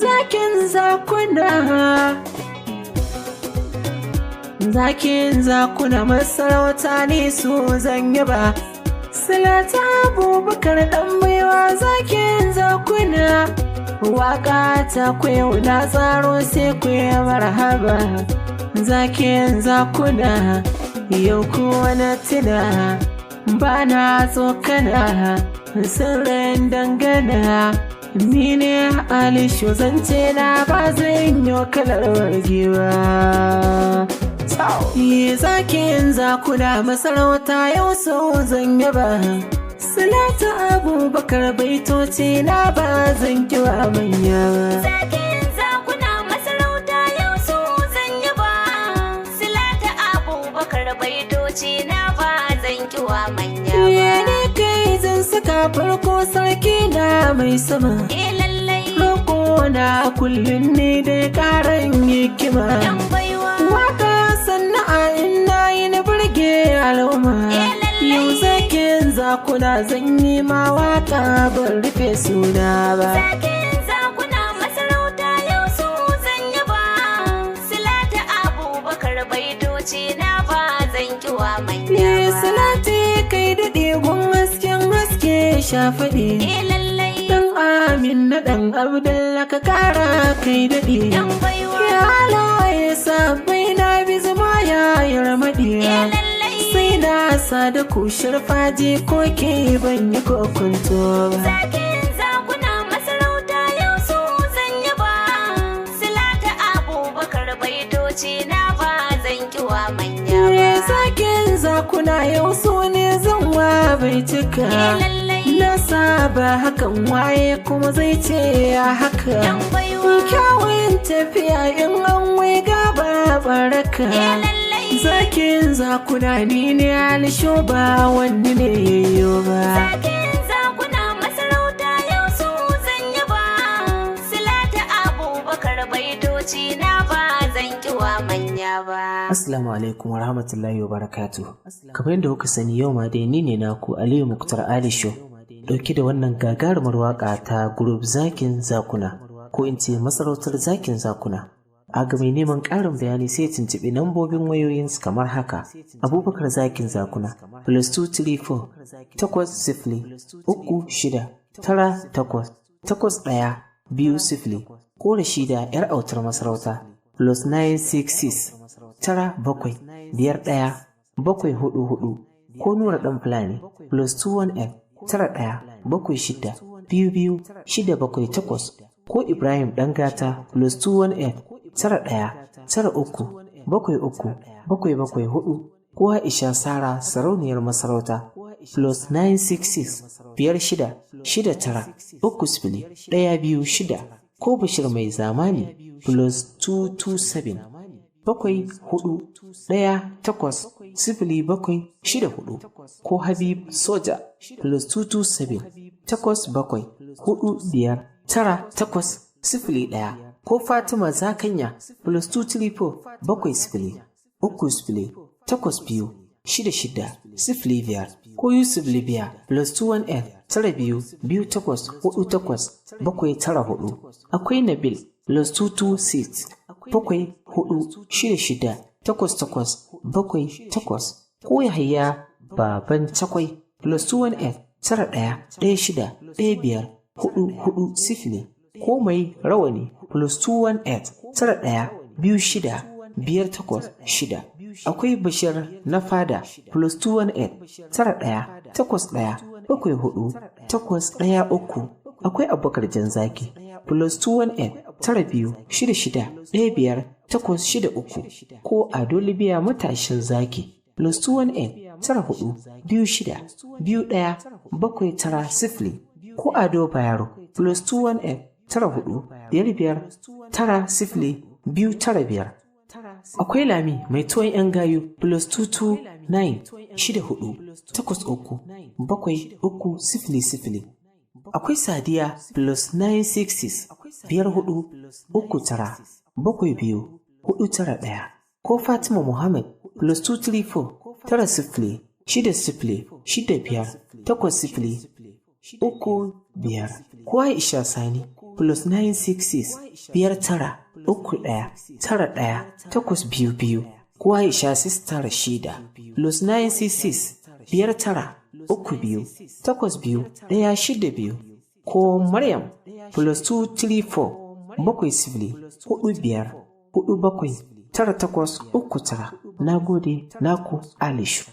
Zakin zakuna, zakin zakuna, masarauta ne su zan ba. Silata Abubakar dan baiwa, zakin zakuna. Waka ta kwayo na tsaro, sai ku yi marhaba. Zakin zakuna, yau kuwa na tuna, ba na tsokana, sirrin dangana. Ni ne Alisho, zance na ba zan yi kalar wargi ba. Yi zakin zakuna, masarauta, yau sau zan yaba. Salatu Abubakar, baitoci na ba zan kiwa manya ba. Zakin zakuna, masarauta, yau su zan yi ba. Silata Abubakar, baitoci na ba zan kiwa manya Ye ba. Ne kai zan saka farko, sarki na mai sama. Eh lallai. Roƙo na kullum ne dai ƙaran hikima. Yan baiwa. Waka sana'a in na yi na burge al'umma. Eh, lallai. Yau zakin zakuna zan yi ma waka, ban rufe suna ba. Zakin zakuna, masarauta, yau su zan yi ba. Silata Abubakar, baitoci na ba zan kiwa manya Ni ba. salati kai daɗe gun hasken haske shafaɗi. Eh lallai. Dan Amin na ɗan Abdullah, ka kara kai daɗe. Yan baiwa. Ya halaye sabbai na bi zuma ya yi ramaɗi. Eh lallai. Sai na sa da kushar faji ko ke ban yi kokunto ba. Zakin zakuna, masarauta, yau su zan yi ba. Silata Abubakar, baitoci na ba zan kiwa manya Me ba. zakin zakuna, yau su ne zan wa bai cika. Eh lallai. Na saba hakan, waye kuma zai ce ya haka? Yan baiwa. Kyawun tafiya in an wai gaba baraka. Eh lallai. Zakin zakuna, ni ne Alisho, ba wani ne yayyo ba. Zakin zakuna, masarauta, yau su zan yi ba. Silata Abubakar, baitoci na ba zan kiwa manya ba. Assalamu alaikum wa rahmatullahi wa barakatuh. Kamar yadda kuka sani, yau ma dai ni ne naku Aliyu Muktar Alisho, dauke da wannan gagarumar waka ta group Zakin Zakuna, ko in ce masarautar Zakin Zakuna. A ga mai neman ƙarin bayani sai tuntuɓi nambobin wayoyinsu kamar haka: Abubakar Zakin Zakuna, +234 80 36 98 8120, ko Rashida 'yar autar masarauta, +966 97 51 744, ko Nura ɗan Fulani, +218 91 76 22 678, ko Ibrahim Ɗangata, +218 91 93 73 774, ko Aisha Sara sarauniyar masarauta, +966 56 69 30 126, ko Bashir mai zamani, +227 74 18 07 64, ko Habib Soja, +227 87 4 5 9 8 0 1, ko Fatima Zakanya, +234 70 30 82 66 05, ko Yusuf Libya, +218 92 28 48 794. Akwai Nabil, +226 74 66 88 78, ko Yahaya Baban Cakwai, +218 91 16 15 4 4 0, ko mai rawani, +218 91 26 5 8 6. Akwai Bashir na fada, +218 91 81 74 8 1 3. Akwai Abubakar Janzaki, +218 92 66 15 8 6 3, ko Ado Libya matashin zaki, +218 94 26 21 7 9 0, ko Ado Bayero, +218 94 55 9 0 2 9 5. Akwai Lami mai tuwon 'yan gayu, +229 64 83 73 00. Akwai Sadiya, +966 54 39 72 491, ko Fatima Muhammad, +234 90 60 65 80 35, ko Aisha Sani. +966 59 31 91 822, ko Aisha Sista Rashida, +966 59 32 82 162, ko Maryam, +234 70 45 47 9839. Na gode, naku Alishu.